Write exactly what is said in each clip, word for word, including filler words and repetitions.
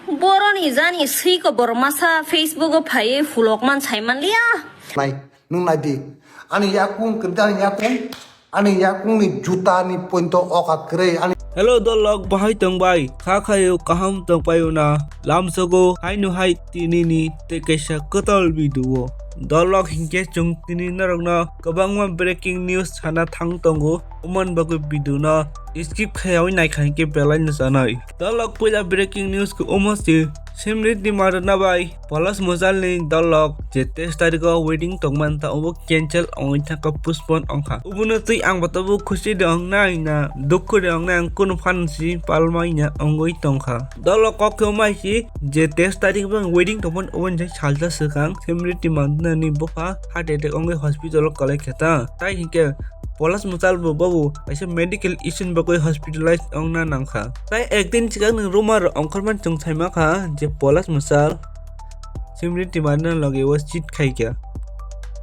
Boroni jani swi ko borok masa Facebook o phaiwi vlog man sai manliya. Nai, nwng nai di. Ani yakung kwrwi, ani yakung, ani yakungni jutani pointo oka kwrwi, ani Hello dolok, bahai tong bai? Kha khayo kaham tong payo na? Lamsogo haino hai tinini tei kaisa kwtal video o. Dolok hinkhe chwng tini norokno kwbangma breaking news sana thang tongo, oman bagwi video no skip khayawi naikha hinkhe belai no chanai. Dolok puila breaking news khe omo se, Simriti Madana bai Polas Musalni dolok je teis tarikh o wedding tongmanta obo cancel ongwi thangkha, postpone ongkha. Obono twi ang bo tabuk khusi de ong nai na dukhu de ong nai, ang kunu phan si palmai na ongwi tongkha. Dolok kok khe omo hai si je teis tarikh bang wedding tongmani oboni salsa swkang Simriti Madana ni bupha heart attack ongwi hospital o kwlai khe ta. Tai hinkhe Polas Musal bo bobo kaisa medical issue ni bagwi hospitalized ongna nangkha. Tai ekdin swkang nwng rumor ongkhormani chwng saimakha je Polas Musal Simriti Madana loge o cheat khaikha.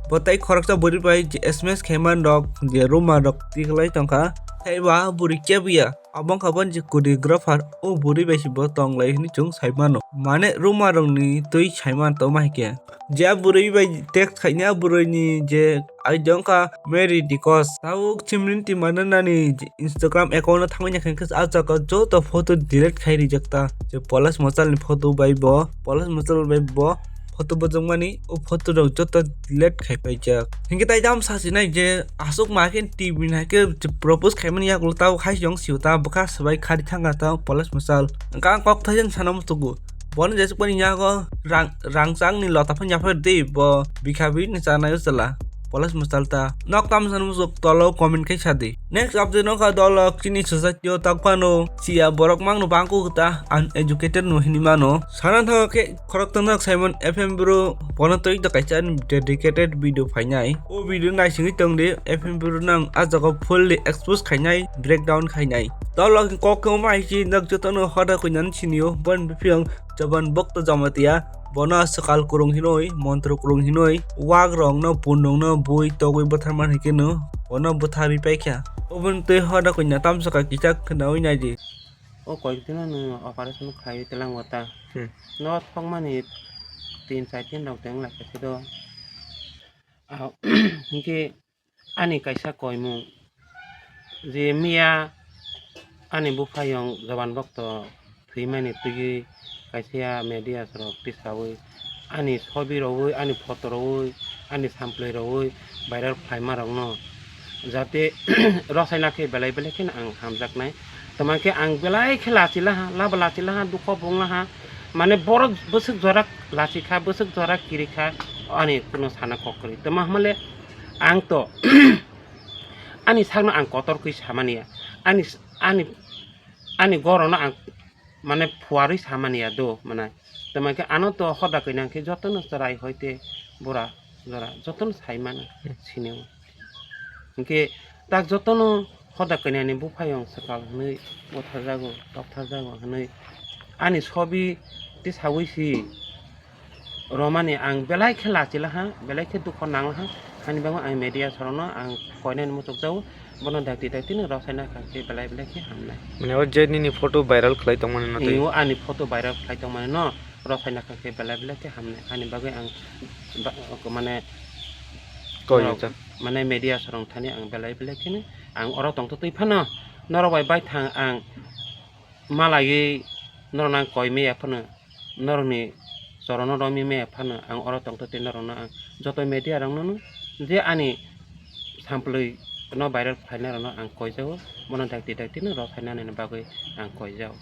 Bo tai khoroksa bwrwi bai je S M S khaiman rok je rumor rok tiklai tongkha. Thaiba bwrwi kebuya. Abo wngkha bo je choreographer, o bwrwi bai se bo tonglai hwnwi chwng sai mano. Mane rumor rokni twi sai man tongma hai khe. Je a bwrwi bai text khaina, a bwrwini je I D wngkha Mary Dikos. Tabuk Simriti Madana ni je Instagram account o thangwi naikha khe a jaga joto photo delete khai rijak ta. Je Polas Musal ni photo bai bo, Polas Musal bai bo photo bojongmani, o photo rok joto delete khai paijak. Hinkhe tai jam sasinai je aswk ma khe T V ni hai khe je propose khaimani yagulo tabuk hai se wng sio ta bwkha swbai khari thangkha ta Polas Musal. Hwnkhe ang kok thaisani sana muchungo. Bono jesukmani yago rang, rangchakni lota phano yaphar di bo bikha bini chanai o chwla. Polas Musal ta. Nok tam sana muchuk tolo comment khai sa di. Next update wngkha dolok chini society o tak phano siya borok mangno bangkuk ta uneducated no hinwi mano. Sana thangkhe khorokthang nok Simon F M bro bono twi da kaisa dedicated video phainai. O video naisingwi tongdi F M bro nang a jaga fully expose khainai, breakdown khainai. Dolok kok khe omo hai si nok jotono hoda koinani sinio bon biphiang Jaban Bhakta Jamatia, bono swkal kwrwng hinwi, montro kwrwng hinwi, wak rokno, pun rokno bui togwi bwtharman hinkhe no, bono bwtharwi paikha. Oboni twi hoda koina tamsaka kichak khwnawi naidi. O koikdino nwng operation khlaiwi twlango ta. Hmm. No thokmani tin char din rok teng lai khe do. Ah, hinkhe ani kaisa koimung je miya ani buphayung Jaban Bhakta thwimani twiwi kaisa media rok tisawi ani sobi rowi, ani photo rowi, ani samplai rowi viral khlaima rokno jate rosaina khe belai belai kheno ang hamjaknai. Tamo khe ang belai khe lachi laha, labo lachi laha, dukho bung laha, mane borok bwswk jora lachi kha, bwswk jora kiri kha, ani kuno sana kok kwrwi. Tamo hamle ang to ani sakno ang kotor khe samani ya, ani, ani, ani gorono ang mane phuarwi samani ya do, mane. Tamo khe ano to hoda khe nang khe jotono chwrai hoite bura jora jotono sai mano, hmm, sinio. Hinkhe tak jotono hoda khe nani buphayung swkal hwnwi butharjago, toktharjago hwnwi ani sobi tisawi si romani ang belai khe lachi laha, belai khe dukho nang laha. Hani bagwi ang media sorokno ang koinani muchukjago, bono dakti dakti no rosaina kha khe belai belai khe hamnai. Mane o je nini photo viral khlai tongmani no tei? Iyo, ani photo viral khlai tongmani no rosaina kha khe belai belai khe hamnai. Hani bagwi ang ba-, mane koi norok, ta? Mane media sorok thani ang belai belai kheno ang oro tongtwtwi phano norok bai baithang ang malaiwi norokno ang koi maya phano, norokni chorono romwi maya phano ang oro tongtwtwi norokno ang joto media rokno je ani samplwi no viral khlainai rokno ang koijago, bono dakti dakti no rosainani bagwi ang koijago.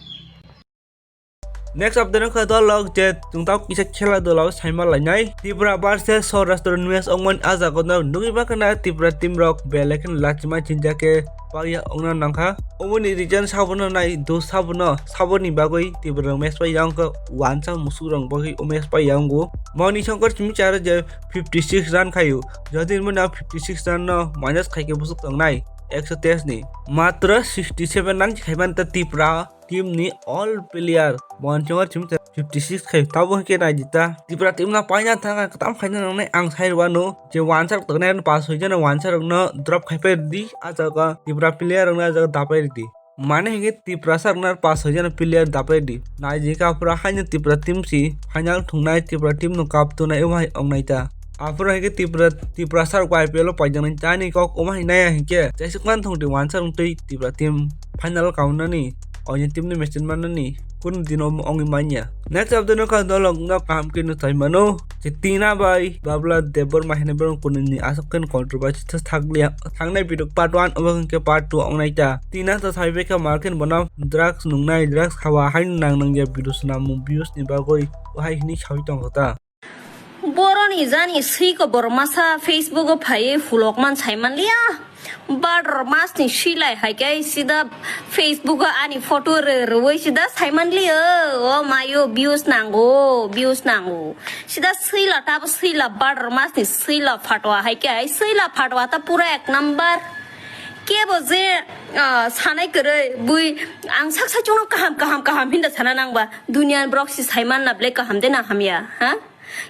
Next update wngkha dolok je chwng tamo kisa khela dolao saima lainai Tripura versus Saurashtra ni match ongmani ah jagao no nugwi mankha na Tripura team rok belai kheno lachima chinjak khe paiya ongna nangkha. Oboni reason sabono nai do sabono, saboni bagwi Tripura match pai yang khe wansa musuk rok bagwi o match pai yango. Moni Shankar simi charo je fifty six run khaio, jodi mona fifty six run no minus khaikhe busuk tongnai ekso teis ni. Matra sixty seven run khaimanta Tripura team ni all player. Moni Shankar simi charo fifty six khai tabo hwnkhe naidi ta. Tripura team no paina thangkha, kwtam khaina nangnai ang sai rwano. Je wansa rok tongnai pass hoijano wansa rokno drop khaipai rwdi. Ah jaga Tripura player rokno ah jaga dapai rwdi. Mane hinkhe Tiprasa rokno pas soi jana player dapai di. Naijikha aphuru haino Tripura team si final thungnai, Tripura team no cup tunai omo hai wngnai ta. Aphuru hinkhe Tripura, Tiprasa rok I P L o paijaknai tani kok omo hai naiya hinkhe chaisa kwan thung di wansa wng twi Tripura team final o kaunani, oini team ni match manani kunu dino omo wngwi manya. Next update no kha dolok no kaham khe no thai mano. Je Tina bai Babla Debbarma hwnwi borok kunini aswk khe controversy thak liya. Thangnai video part one obo hwnkhe part two wngnai ta. Tina to sai bai kha market bono drugs nungnai, drugs khawa haino nang nang ya video swnamung views ni bagwi hai hwnwi sawi tongkha ta. Boroni jani swiko borok masa Facebook o phaiwi vlog man sai manliya. Bhador mas ni swilai hai khe sida Facebook o ani photo rw-, rwui sida sai manliya. O mayo views nango, views nango. Sida swila tabo swila bhador mas ni swila phatwa hai khe swila phatwa ta pura ek number. Kebo je, ah, sanai kwrwi bui ang sak saichungno kaham kaham kaham hinda sana nangba duniya ni borok si sai manna belai kaham de na hamya, ha?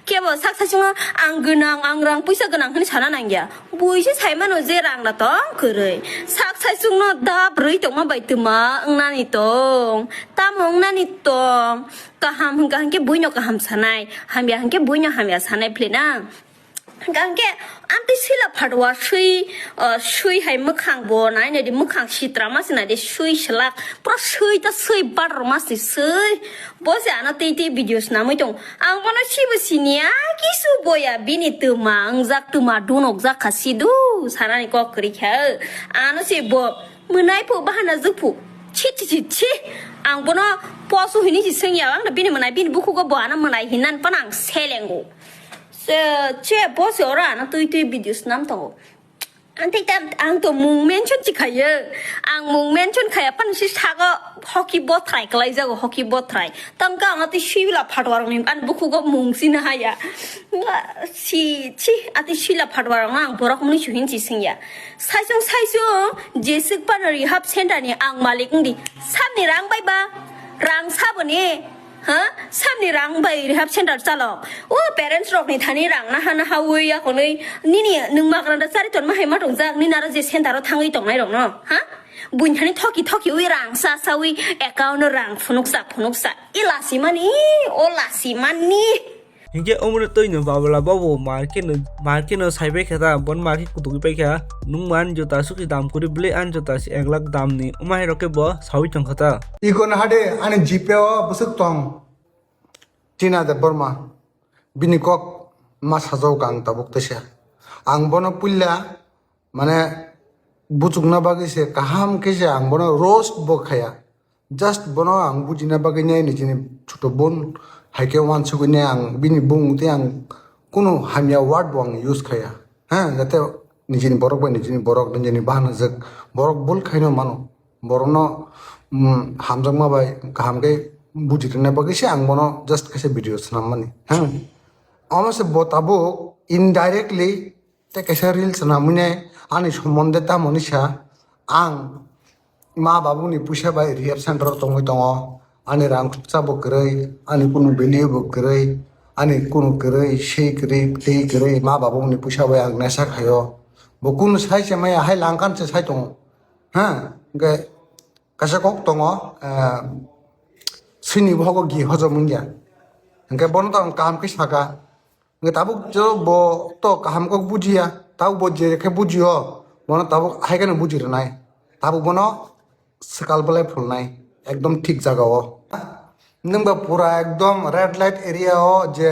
Kebo sak saichungno ang gwnang, ang rang puisa gwnang hwnwi sana nangya. Buiso saimano je rang da tong kwrwi. Sak saichungno dap rwi tongma bai twma wngnani tong. Tamo wngnani tong. Kaham hwnkha hinkhe buino kaham sanai. Hamya hinkhe buino hamya sanai phle na. Hwnkha hinkhe amtwi swila phatwa swi, uh, swi hai mwkhang bo nai nai di mwkhang sitra ma se nai di swi swlak. Pura swi ta swi bhador mas ni swi. Bo se ano tei tei video swnamwi tong. Ang bono sibo siniya, kisu boya, bini twma wngjak, twma dunokjak kha sidu, sanani kok kwrwi kha. Ano se bo mwnai phu, bahana jwk phu. Chi, chi, chi, chi. Ang bono poso hini si swngya, ang bini mwnai, bini bukhugo bo ano mwnai hinani phano ang selengo. Se, che poso oro ano twi twi video swnam tongo. Ang tei tam, ang to mung mention chi khayo. Ang mung mention khaya pan si sago hoki bothrai kalai jago, hoki bothrai. Tang ka ang ati sibila phatwa rok ni an bukhugo mung sina haya. Si, chi, ati sila phatwa rok ang borok muni suhin si singya. Saisung, saisung, jesik pan rehab center ni ang malik ndi. Samni rang bai ba? Rang sabo ni? Ha? Samni rang bai rehab center chalok. O parents rok ni thani rang naha naha wi ya konwi nini nwng magranda chari ton ma hai ma tong jak nini aro je center o thangwi tong nai rok no. Ha? Buini thani thoki thoki wi rang sa sa wi account o rang phunuk sa phunuk sa. I lasi mani, o lasi mani. Hinkhe omoni twi no Babla bobo market no, market no sai bai kha ta, bon market kutuk bai kha. Nung man jota suki dam kuri bele an jota si ek lakh dam ni. Omo hai rok khe bo sawi tong kha ta. Iko no hade ani G Pay o bwswk tong. Tina Debbarma. Bini kok ma sajok ang tabuk teisa. Ang bono puila mane buchukna bagwi se kaham khe se ang bono roast bo khaya. Just bono ang bujina bagwi nai nijini chuto bon hai khe wansugwi nai ang bini bung tei ang kunu hamya word bo ang use khaya. Ha, jate nijini borok bai nijini borok nijini bahanajak borok bul khaino mano. Borokno, mm, hamjakma bai kaham khe bujirina bagwi se ang bono just kaisa video swnam mani. Ha. Omo se bo tabuk indirectly tei kaisa reels swnamwi nai ani sombonde tamo ni sa ang ma babuni puisa bai rehab center o tongwi tongo. Ani rang chabo kwrwi, ani kunu value bo kwrwi, ani kunu kwrwi, sei kwrwi, tei kwrwi, ma babuni puisa bai ang nesa khaio. Bo kunu sai se maya hai langkan se sai tongo. Ha, hwnkhe kaisa kok tongo, ah, swini bohogo gi hojom wngya. Hwnkhe bono to ang kaham khe saka. Hwnkhe tabuk je bo to kaham kok bujiya, tabuk bo je khe bujio, bono tabuk hai kheno buji rwnai. Tabuk bono swkal belai phulnai, ekdom thik jaga o. Nwng ba pura ekdom red light area o je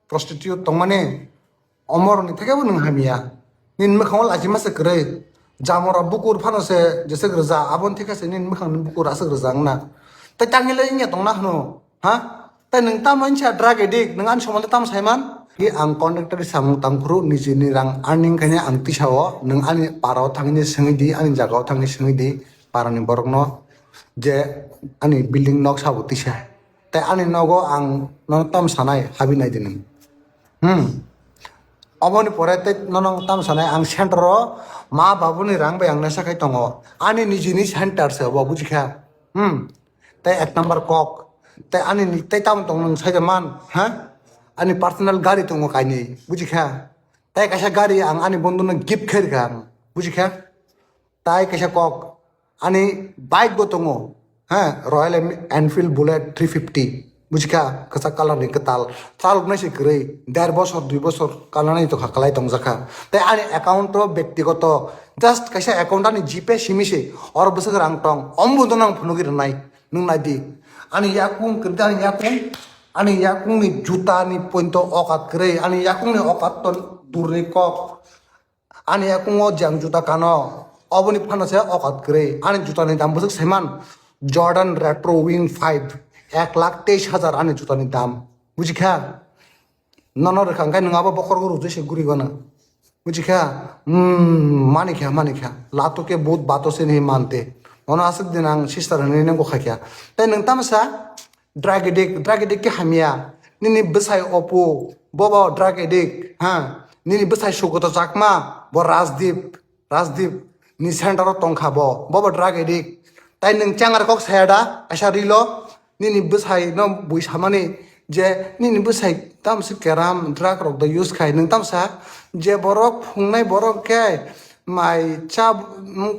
prostitute tongmani, omorokni theke bo nwng hamya. Nini mwkhango lachima se kwrwi. Jamora bukur phano se jeswk rwja, aboni theke se nini mwkhangni bukur aswk rwja wngna. Tei tangwi le wngya tongna hwno, ha? Tei nwng tamo wngsa drug addict, nwng ani somote tamo saiman? Ang contractor samung tangphuru nijini rang earning khaina ang tisao, nwng ani parao thangwi swngwi di, ani jagao thangwi swngwi di, parani borokno je ani building nok sabo tisa. Tei ani nogo ang nono tam sanai, habi nai di nwng. Hmm. Oboni pore tei nono tam sanai, ang center o ma babuni rang bai ang nesa khai tongo. Ani nijini center se obo, bujikha? Hmm. Tei ek number kok. Tei ani ni, tei tamo tong nwng sai man, ha? Ani personal gari tongo kainwi, bujikha? Tei kaisa gari ang ani bondhono gift khairikha ang, bujikha? Tai kaisa kok, Ani bike bo tongo, ha, Royal Enfield Bullet three fifty. Bujikha, kwchak colour ni kwtal. Chalok nai se kwrwi, der bosor, dui bosor kalnani tongkha, kwlai tongjakha. Tei ani account o bektigoto, just kaisa account ani GPay simi se, oro bwswk rang tong, omo bo dono ang phunugwi rwnai, nwng nai di. Ani yakung kwrwi, ani yakung, ani yakung ni juta ni pointo okat kwrwi, ani yakung ni okat to durni kok. Ani yakungo jang juta kano, oboni phano se okat kwrwi. Ani juta ni dam bwswk saiman, Jordan Retro Wing five, ek lakh teis hajar ani juta ni dam. Bujikha? Nono rwkha hwnkhe nwng abo bokhorgo rwjui se guri gana. Bujikha? Hmm, manikha, manikha. Lato ke bhut bato se nahi mante. Nono aswk din ang sister hwnwi nang khaikha. Tei nwng tamsa drug addict, drug addict ke hamya. Nini bwsai Oppo, bobo drug addict, ha. Nini bwsai Sugoto Chakma, bo Rajdeep, Rajdeep ni center o tongkha bo, bobo drug addict. Tai nwng changar kok saya da, kaisa rilo, nini bwsai no bui samani je nini bwsai tamsi keram drug rok da use khai, nwng tamsa je borok phungnai borok khe mai cha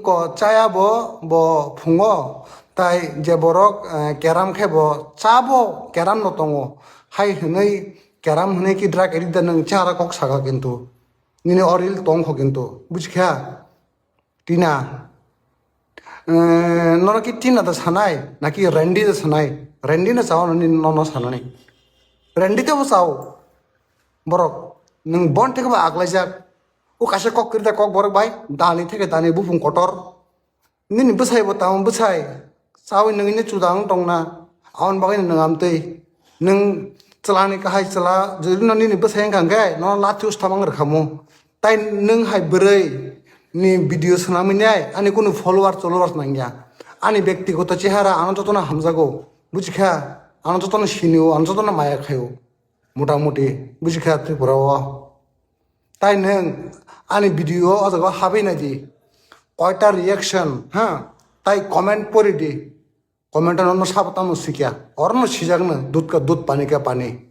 ko chaya bo, bo phungo. Tai je borok, eh, keram khe bo cha bo, keram no tongo. Hai hwnwi keram hwnwi ki drug addict da nwng chara kok saka kintu. Nini o reel tong kho kintu. Bujikha? Tina. Eh, nono ki Tina da sanai, naki Randy da sanai? Randy no chao nini nono sanani. Randy khe bo chao. Borok, nwng bon theke bo aklaijak. O kaisa kok kwrwi da kok borok bai, dani theke dani bufung kotor. Nini bwsai bo tamo bwsai, chawi nwngwi no chuda wng tongna, aboni bagwi no nwng amtwi. Nwng chwlani kahai chwla, jodi no nini bwsai wngkha hwnkhe, nono lathi ustamang rwkhamu. Tai nwng hai bwrwi ni video swnamwi nai, ani kunu follower, followers nangya. Ani bektigoto chehara ano jotono hamjago, bujikha? Ano jotono sinio, ano jotono maya khaio. Mota moti, bujikha Tripura o. Tai nwng ani video o jaga habwi nai di. Koita reaction, ha? Tai comment pori di. Comment no sabo tamo sikya. Oro no sijakno, dudh ka dudh, pani ka pani.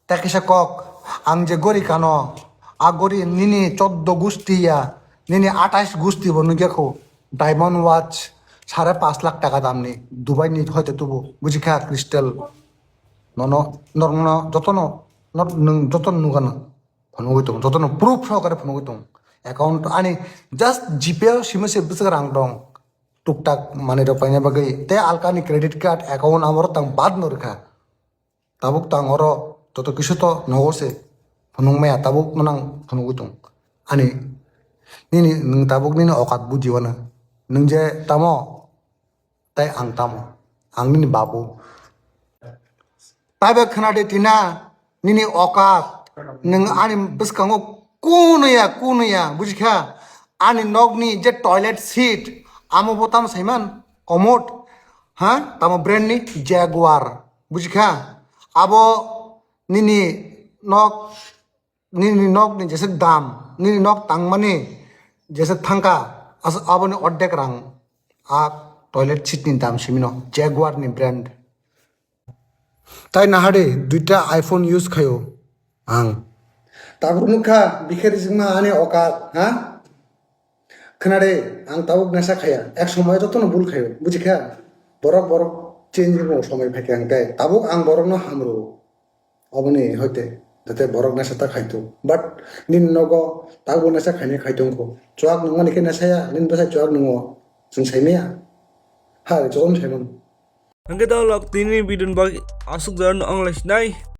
Tei kisa kok, ang je gori kano, a gori nini choddo gusti ya, nini atais gusti bo nugya kho. Diamond watch, sare pash lakh taka damni, Dubai ni hoite tubu, bujikha crystal. Nono, norno, jotono, nor-, nwng jotono nugano. Phunugwi tong, jotono proof sokare phunugwi tong. Account ani just GPay o simi se bwswk rang dong. Tuktak manwi rok paina bagwi. Tei alkani credit card account amoro tang bad no rwkha. Tabuk tang oro joto kisu to nogo se. Phunuk maya tabuk manang phunugwi tong. Ani nini nwng tabuk nini okat buji wano. Nwng je tamo tei ang tamo. Ang nini babu. Taibo khwnadi Tina, nini okat, nwng ani bwskango kunuya, kunuya, bujikha? Ani nokni je toilet seat, amo bo tamo saiman, commode, ha? Tamo brand ni? Jaguar, bujikha? Abo nini nok, nini nok ni jeswk dam, nini nok tangmani jeswk thangkha, as-, aboni ordek rang a toilet seat ni dam simino, Jaguar ni brand. Tai nahadi duita iPhone use khaio ang. Tabuk nukha, bikhe rijikma ani okat, ha? Khwnade, ang tabuk nasa khaya, ek somoy jotono bul khaio, bujikha? Borok, borok change wngmo somoi phaikha ang tei tabuk ang borokno hamrwo. Oboni hoite, jate borok nasa ta khaito. But nini nogo tabuk nasa khaini khaitongkho. Chuak nungmani khe nasaya, nini bwsai chuak nungo, chwng saimaya? Ha, jotono saimano. Hwnkhe da lok tini video ni bagwi aswk jora no wng lai sinai.